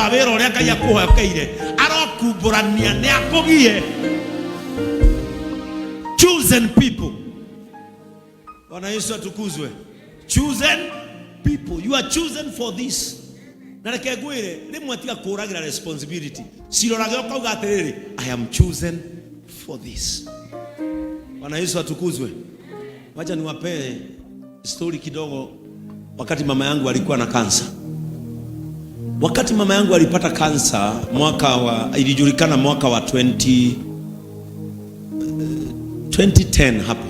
wa wĩra ũrĩa Ngai akũhokeire arokumbũrania nĩ akũgie. Chosen people. Bwana Yesu atukuzwe. Chosen people. You are chosen for this. Na reke ngwĩre, rĩmwe tiga kũragĩra responsibility. Cirorage ũkauga atĩrĩrĩ, I am chosen for this. Bwana Yesu atukuzwe. Wacha niwapee story kidogo. Wakati mama yangu alikuwa na kansa, wakati mama yangu alipata kansa mwaka wa, ilijulikana mwaka wa 2010 hapo,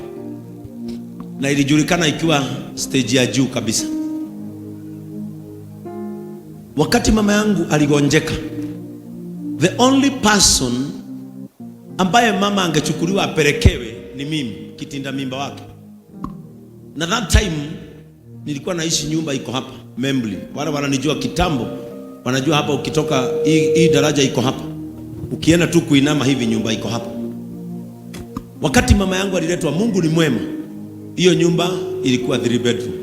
na ilijulikana ikiwa stage ya juu kabisa. Wakati mama yangu aligonjeka, the only person ambaye mama angechukuliwa apelekewe ni mimi, kitinda mimba wake. Na that time nilikuwa naishi nyumba iko hapa Membli. Wale wananijua kitambo wanajua hapa, ukitoka hii daraja iko hapa, ukienda tu kuinama hivi nyumba iko hapa. Wakati mama yangu aliletwa, Mungu ni mwema, hiyo nyumba ilikuwa 3 bedroom.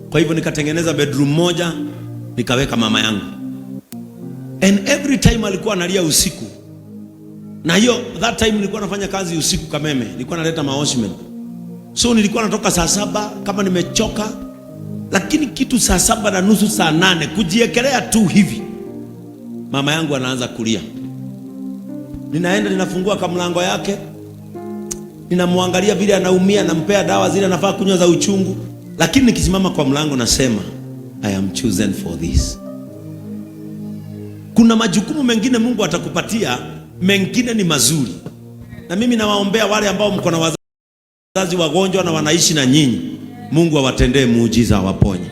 Kwa hivyo nikatengeneza bedroom moja nikaweka mama yangu, and every time alikuwa analia usiku, na hiyo that time nilikuwa nafanya kazi usiku Kameme, nilikuwa naleta maoshmen, so nilikuwa natoka saa 7 kama nimechoka, lakini kitu saa 7:30 saa 8 kujiekelea tu hivi, mama yangu anaanza kulia. Ninaenda ninafungua kamlango yake, ninamwangalia vile anaumia, nampea dawa zile anafaa kunywa za uchungu, lakini nikisimama kwa mlango nasema, I am chosen for this. Kuna majukumu mengine Mungu atakupatia, mengine ni mazuri, na mimi nawaombea wale ambao mko na wazazi wagonjwa na wanaishi na nyinyi, Mungu awatendee muujiza, awaponye.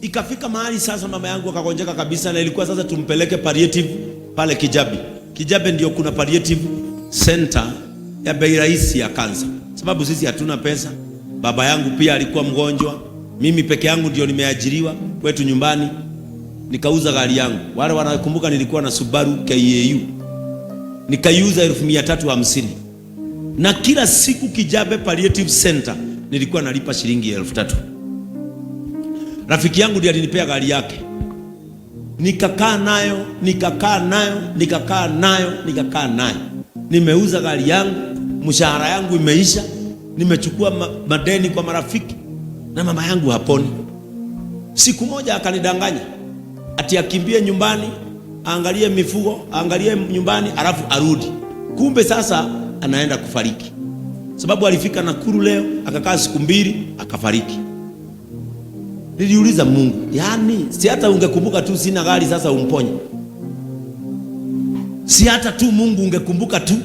Ikafika mahali sasa mama yangu akagonjeka kabisa, na ilikuwa sasa tumpeleke palliative pale Kijabe. Kijabe ndio kuna palliative center ya bei rahisi ya kansa, sababu sisi hatuna pesa. Baba yangu pia alikuwa mgonjwa, mimi peke yangu ndio nimeajiriwa kwetu nyumbani. Nikauza gari yangu, wale wanakumbuka nilikuwa na Subaru KAU, nikaiuza 350,000 na kila siku Kijabe Palliative Center nilikuwa nalipa shilingi 3,000. Rafiki yangu ndiye alinipea gari yake, nikakaa nayo, nikakaa nayo, nikakaa nayo, nikakaa nayo. Nimeuza gari yangu, mshahara yangu imeisha, nimechukua madeni kwa marafiki na mama yangu haponi. Siku moja akanidanganya ati akimbie nyumbani aangalie mifugo, aangalie nyumbani alafu arudi. Kumbe sasa anaenda kufariki, sababu alifika Nakuru leo akakaa siku 2 akafariki. Niliuliza Mungu, yaani si hata ungekumbuka tu sina gari sasa umponye? Si hata tu Mungu ungekumbuka tu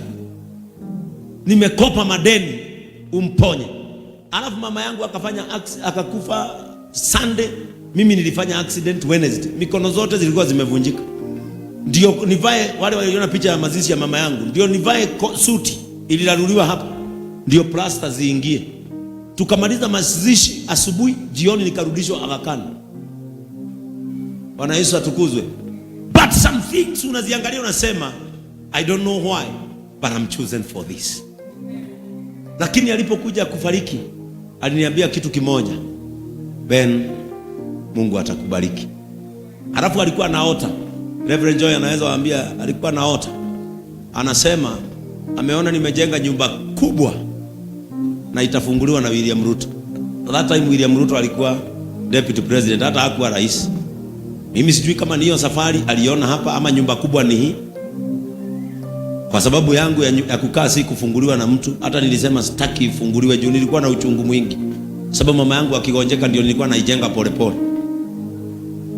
nimekopa madeni umponye? Alafu mama yangu akafanya akakufa Sunday, mimi nilifanya accident Wednesday. Mikono zote zilikuwa zimevunjika. Ndio nivae, wale waliona picha ya mazishi ya mama yangu, ndio nivae suti iliraruliwa hapa, ndio plasta ziingie. Tukamaliza mazishi asubuhi, jioni nikarudishwa Aga Khan. Bwana Yesu atukuzwe. But some things unaziangalia unasema, I don't know why, but I'm chosen for this. Lakini alipokuja kufariki aliniambia kitu kimoja, Ben, Mungu atakubariki. Alafu alikuwa anaota. Reverend Joy anaweza waambia alikuwa anaota. Anasema ameona nimejenga nyumba kubwa na itafunguliwa na William Ruto. That time William Ruto alikuwa deputy president, hata hakuwa rais. Mimi sijui kama ni hiyo safari aliona hapa ama nyumba kubwa ni hii. Kwa sababu yangu ya kukaa si kufunguliwa na mtu, hata nilisema sitaki ifunguliwe juu nilikuwa na uchungu mwingi. Sababu mama yangu akigonjeka ndio nilikuwa naijenga polepole.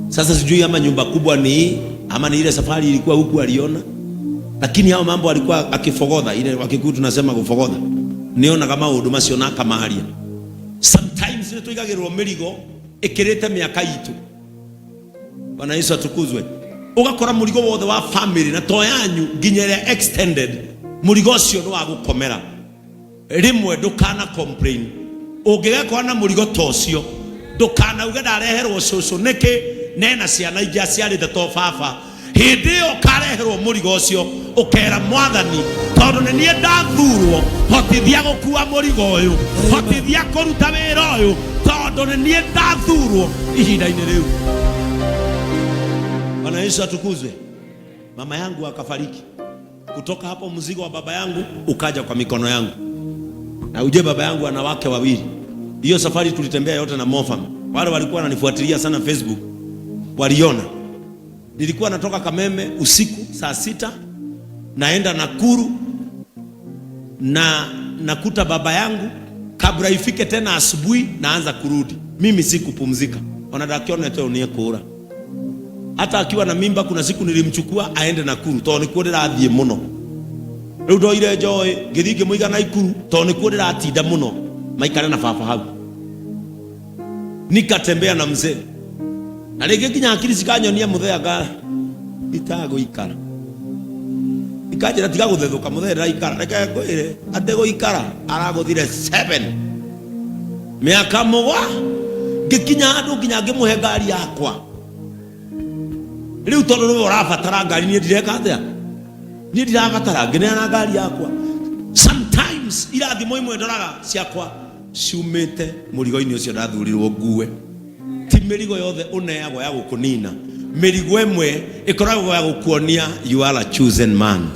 Sasa sijui ama nyumba kubwa ni hii ama ni ile safari ilikuwa huku aliona. Lakini hao mambo alikuwa akifogodha, ile Wakikuyu tunasema kufogodha. Niona kama huduma cio na kamaria. Sometimes nĩ tũigagĩrĩrwo mĩrigo ĩkĩrĩte mĩaka itũ. Bwana Yesu atukuzwe. Ũgakora mũrigo wothe wa family na to yanyu nginya ĩrĩa extended, mũrigo ũcio nĩ wa gũkomera. Rĩmwe ndũkana complain. Ũngĩgekora na mũrigo ta ũcio, ndũkanauge ndareherwo cũcũ nĩkĩ nena ciana ingĩ aciarĩte to baba. Hĩndĩ ĩyo ũkareherwo mũrigo ũcio, ũkera Mwathani, tondũ nĩ niĩ ndathurwo, hotithia gũkua mũrigo ũyũ, hotithia kũruta wĩra ũyũ, tondũ nĩ niĩ ndathurwo ihinda-inĩ rĩu. Yesu atukuzwe. Mama yangu akafariki. Kutoka hapo mzigo wa baba yangu ukaja kwa mikono yangu. Na ujue baba yangu ana wake wawili. Hiyo safari tulitembea yote na Mofam. Wale walikuwa wananifuatilia sana Facebook waliona. Nilikuwa natoka Kameme usiku saa 6 naenda Nakuru na nakuta baba yangu kabla ifike tena asubuhi naanza kurudi. Mimi sikupumzika. Ona ndakionete uniekura. Hata akiwa na mimba kuna siku nilimchukua aende Nakuru tondũ nĩkuo ndĩrathiĩ mũno. Rĩu ndoire Joy ngĩthiĩ ngĩmũiga Naikuru tondũ nĩkuo ndĩratinda mũno maikare na baba hau. Nikatembea na mzee na rĩngĩ nginya akiri cikanyonia mũthee anga itagũikara, ikanjĩra tiga gũthethũka mũthee ndĩraikara, reke ngwĩre atĩ gũikara aragũthire 7 mĩaka mũgwa ngĩkinya handũ nginya ngĩmũhe ngari yakwa. Rĩu tondũ nĩwe ũrabatara ngari, niĩ ndireka atĩa, niĩ ndirabatara, ngĩneana ngari yakwa. Sometimes irathimo imwe ndoraga ciakwa ciumĩte mũrigo-inĩ ũcio ndathurirwo ngue. Ti mĩrigo yothe ũneagwo ya gũkũnina, mĩrigo ĩmwe ĩkoragwo ya gũkuonia you are a chosen man.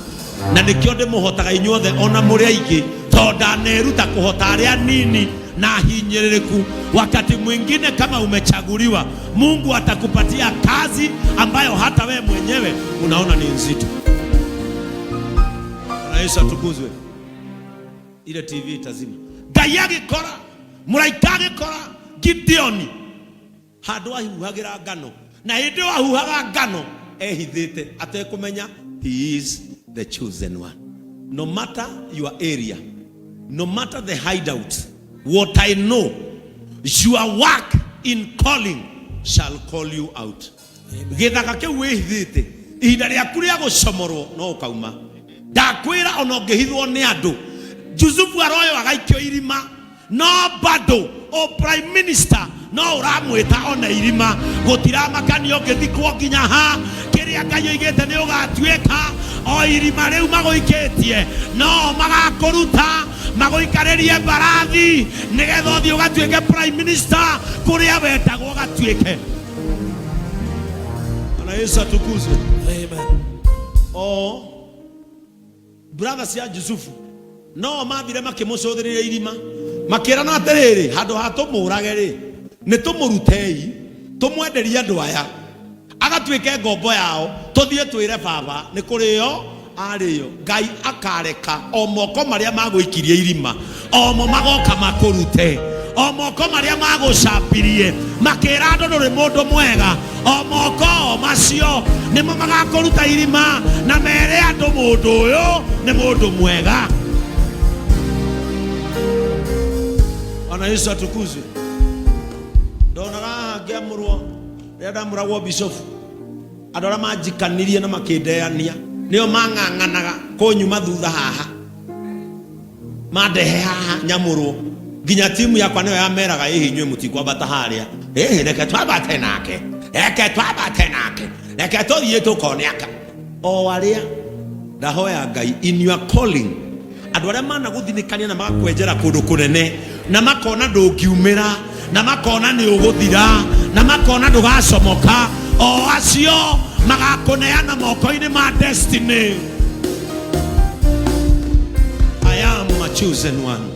Na nĩkĩo ndĩmũhotaga inyuothe ona mũrĩ aingĩ, tondũ ndaneruta kũhota arĩa nini na hinyĩrĩrĩku. Wakati mwingine kama umechaguliwa, Mungu atakupatia kazi ambayo hata we mwenyewe unaona ni nzito. Bwana Yesu atukuzwe. Ile TV itazima. Ngai agĩkora, mũraika agĩkora Gideoni handũ ahuhagĩra ngano, na hĩndĩ ĩyo ahuhaga ngano ehithĩte atekũmenya he is the chosen one. No matter your area, no matter the hideout, what I know, your work in calling shall call you out. Gĩthaka kĩu wĩhithĩte ihinda rĩaku rĩa gũcomorwo no ũkauma. Ndakwĩra ona ũngĩhithwo nĩ andũ, Jusufu aroyo agaikio irima, no bado o prime minister no ũramwĩta ona irima, gũtiramakanio ũngĩthikwo nginya ha, kĩrĩa Ngai oigĩte nĩ ũgatuĩka. O irima rĩu magũikĩtie no magakũruta magũikarĩrie mbarathi nĩgetha ũthiĩ ũgatuĩke prime minister kũrĩa wendagwo ũgatuĩke. Bwana Yesu atukuzwe. Amen. O brother cia Jusufu no mathire makĩmũcũthĩrĩria irima, makĩrana atĩrĩrĩ, handũ ha tũmũrage rĩ, nĩ tũmũrutei tũmwenderie andũ aya agatuĩke ngombo yao, tũthiĩ twĩre baba nĩ kũrĩo arĩo. Ngai akareka o moko marĩa magũikirie irima o mo magoka makũrute, o moko marĩa magũcambirie makĩra andũ ndũrĩ mũndũ mwega, o moko o macio nĩmo magakũruta irima na mere andũ mũndũ ũyũ nĩ mũndũ mwega. Bwana Yesu atukuzwe. Ndonaga haha ngĩamũrwo, rĩrĩa ndamũragwo bishofu, andũ arĩa manjikanirie na makĩndeania nĩo mang'ang'anaga kũnyuma thutha haha mandehe haha nyamũrwo, nginya timu yakwa nĩyo yameraga ĩhĩ inyuĩ mũtikwambata harĩa, ĩhĩ reke twambate nake, reke twambate nake, reke tũthiĩ tũkone aka o arĩa ndahoya Ngai. In your calling, andũ arĩa managũthinĩkania na magakwenjera kũndũ kũnene na makona ndũngiumĩra na makona nĩ ũgũthira na makona ndũgacomoka, o acio magakũneana moko-inĩ ma destiny. I am a chosen one.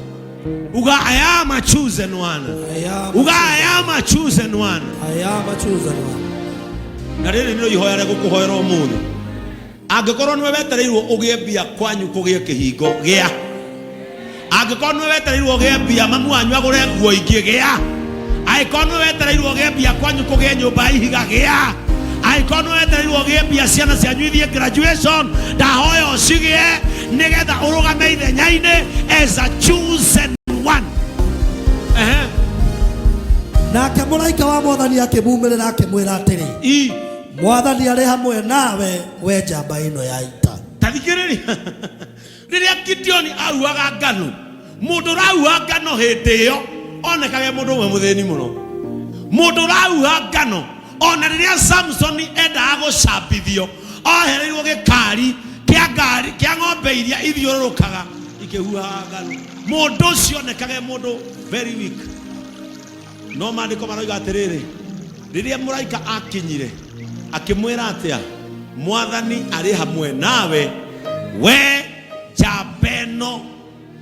Uga, I am a chosen one. I am. Uga, I am a chosen one. I am a chosen one. Na rĩrĩ nĩrĩo ihoya rĩa gũkũhoera ũmũthĩ. Angĩkorwo nĩwe wetereirwo ũgĩe mbia kwanyu kũgĩe kĩhingo, gĩa. Angĩkorwo nĩwe wetereirwo ũgĩe mbia mamu wanyu agũre nguo ingĩ, gĩa. Angĩkorwo nĩwe wetereirwo ũgĩe mbia kwanyu kũgĩe nyũmba ya ihiga, gĩa. Angĩkorwo nĩwe wetereirwo ũgĩe mbia ciana cianyu ithiĩ graduation, ndahoya ũcigĩe nĩgetha ũrũgame ithenya-inĩ as a chosen one. Ehe. Nake mũraika wa Mwathani akĩmumĩrĩra akĩmwĩra atĩrĩ, I Mwathani arĩ hamwe nawe, we njamba ĩno ya ita. Tathikĩrĩria, rĩrĩa Gideoni aruaga ngano, mũndũ ũraruha ngano hĩndĩ ĩyo onekaga mũndũ ũmwe mũthĩni mũno, mũndũ ũraruha ngano. Ona rĩrĩa Samsoni endaga gũcambithio, ohereirwo gĩkari kĩa ngari kĩa ng'ombe iria ithiũrũrũkaga ikĩhuhaga ngano, mũndũ ũcio onekaga mũndũ very weak. No maandĩko maroiga atĩrĩrĩ, rĩrĩa mũraika akinyire Akĩmwĩra atĩa? Mwathani arĩ hamwe nawe, we njamba ĩno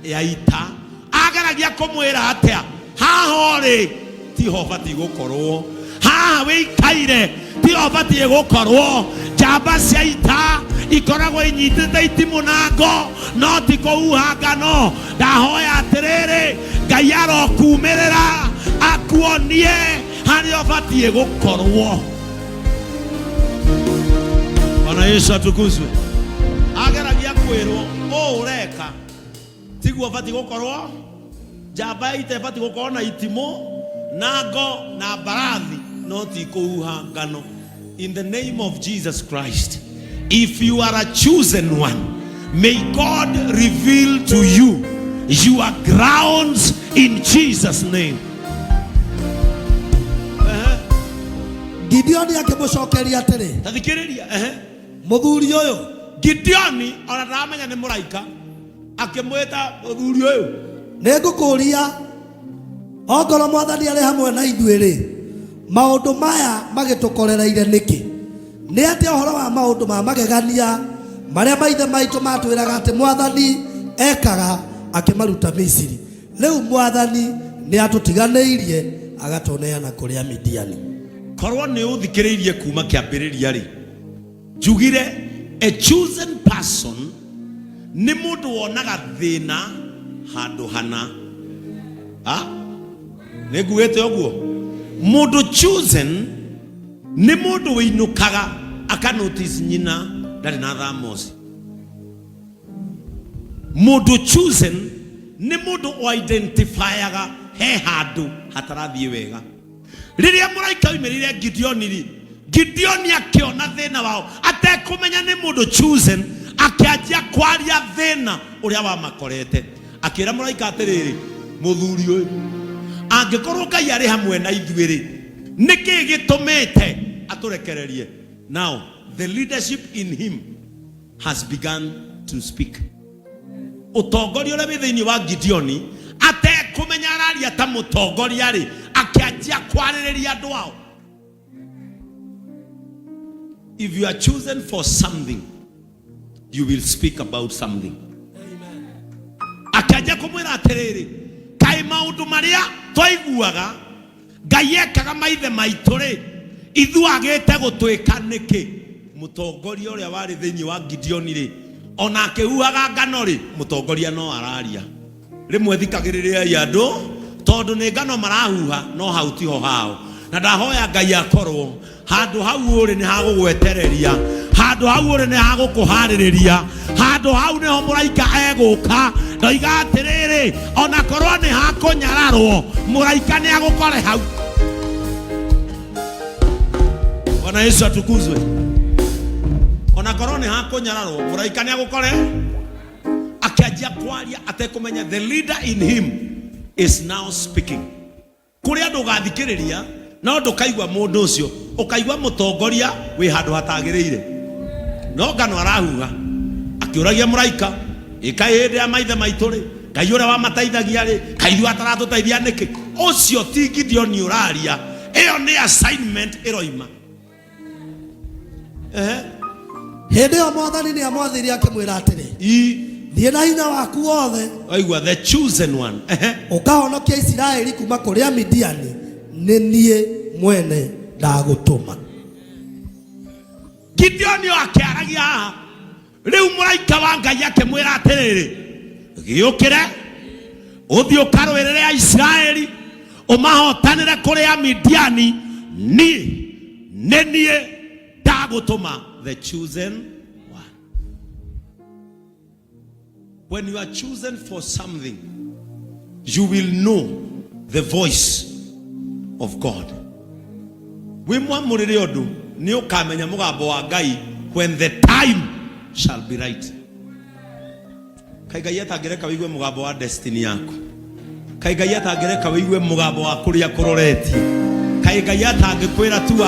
ya ita. Ageragia kũmwĩra atĩa? Haha ũrĩ tiho ũbatiĩ gũkorwo, haha wĩikaire tiho ũbatiĩ gũkorwo. Njamba cia ita ikoragwo inyitĩte itimũ na ngo, no ti kũhuha ngano. Ndahoya atĩrĩrĩ, Ngai arokumĩrĩra akuonie harĩa ũbatiĩ gũkorwo. Bwana Yesu atukuzwe. Ageragia kwĩrwo ũũ ũreka tiguo ũbatiĩ gũkorwo. Njamba ya ita ĩbatiĩ gũkorwo na itimũ na ngo na mbarathi, no ti kũhuha ngano. In the name of Jesus Christ, if you are a chosen one, may God reveal to you your grounds in Jesus' name. Ehe. Gideoni akĩmũcokeria atĩrĩ, Ta thikĩrĩria, ehe. Mũthuri ũyũ, Gideoni ona ndaramenya nĩ mũraika, akĩmwĩta mũthuri ũyũ. Nĩ ngũkũũria, ongorwo mwathani arĩ hamwe na ithuĩ rĩ, maũndũ maya magĩtũkorereire nĩkĩ? Nĩ atĩa ũhoro wa maũndũ ma magegania marĩa maithe maitũ matwĩraga atĩ mwathani ekaga akĩmaruta Misiri? Rĩu mwathani nĩ atũtiganĩirie agatũneana kũrĩ Amidiani. Korwo nĩ ũthikĩrĩirie kuma kĩambĩrĩria rĩ, njugire a chosen person nĩ mũndũ wonaga thĩna handũ hana. Ha? Nĩ ngugĩte ũguo, mũndũ chosen nĩ mũndũ wĩinũkaga aka notice nyina ndarĩ na thamosi. Mũndũ chosen nĩ mũndũ o-identifyaga he handũ hatarathiĩ wega. Rĩrĩa mũraika oimĩrĩire Gideoni rĩ, Gideoni akĩona thĩna wao atekũmenya nĩ mũndũ chosen, akĩanjia kwaria thĩna ũrĩa wamakorete. Akĩra mũraika atĩrĩrĩ, mũthuri ũyũ, angĩkorwo Ngai arĩ hamwe na ithuĩ rĩ, nĩkĩ gĩtũmĩte atũrekererie? Now the leadership in him has begun to speak. Ũtongoria ũrĩa wĩ thĩinĩ wa Gideoni, atekũmenya araria ta mũtongoria rĩ, akĩanjia kwarĩrĩria andũ ao. If you are chosen for something, you will speak about something. Akĩanjia kũmwĩra atĩrĩrĩ, kaĩ maũndũ marĩa twaiguaga Ngai ekaga maithe maitũ rĩ, ithuĩ agĩte gũtwĩka nĩkĩ? Mũtongoria ũrĩa warĩ thĩinĩ wa Gideoni rĩ, ona akĩhuhaga ngano rĩ, mũtongoria no araria. Rĩmwe thikagĩrĩriai andũ, tondũ nĩ ngano marahuha, no hau tiho hao. Na ndahoya Ngai akorwo handũ hau ũrĩ nĩ hagũgwetereria, handũ hau ũrĩ nĩ hagũkũharĩrĩria, handũ hau nĩho mũraika egũka. Ndoiga atĩrĩrĩ, ona korwo nĩ hakũnyararwo, mũraika nĩ agũkore hau. Bwana Yesu atukuzwe. Ona korwo nĩ hakũnyararwo, mũraika nĩ agũkore. Akĩanjia kwaria atekũmenya the leader in him is now speaking. Kũrĩ andũ ũgathikĩrĩria no ndũkaigua mũndũ ũcio, ũkaigua mũtongoria wĩ handũ hatagĩrĩire. No ngano arahuha akĩũragia mũraika, ĩkaĩ hĩndĩ ya maithe maitũ rĩ, Ngai ũrĩa wamateithagia rĩ, kaĩ ithuĩ ataratũteithia nĩkĩ? Ũcio ti Gideoni ũraria, ĩyo nĩ assignment ĩroima. Ehe. Hĩndĩ ĩyo mwathani nĩ amwathire akĩmwĩra atĩrĩ, I thiĩ na hinya waku wothe, waigua the chosen one. Ehe. Ũkahonokia Isiraeli kuma kũrĩ Amidiani. Nĩ niĩ mwene ndagũtũma. Gideoni o akĩaragia haha rĩu, mũraika wa Ngai akĩmwĩra atĩrĩrĩ, gĩũkĩre ũthiĩ ũkarũĩrĩre Aisiraeli, ũmahotanĩre kũrĩ Amidiani, niĩ nĩ niĩ ndagũtũma. The chosen one. When you are chosen for something, you will know the voice of God. Wĩ mwamũrĩre ũndũ, nĩ ũkamenya mũgambo wa Ngai when the time shall be right. Kaĩ Ngai atangĩreka wĩigue mũgambo wa destiny yaku? Kaĩ Ngai atangĩreka wĩigue mũgambo wa kũrĩa kũroretie? Kaĩ Ngai atangĩkwĩra tu?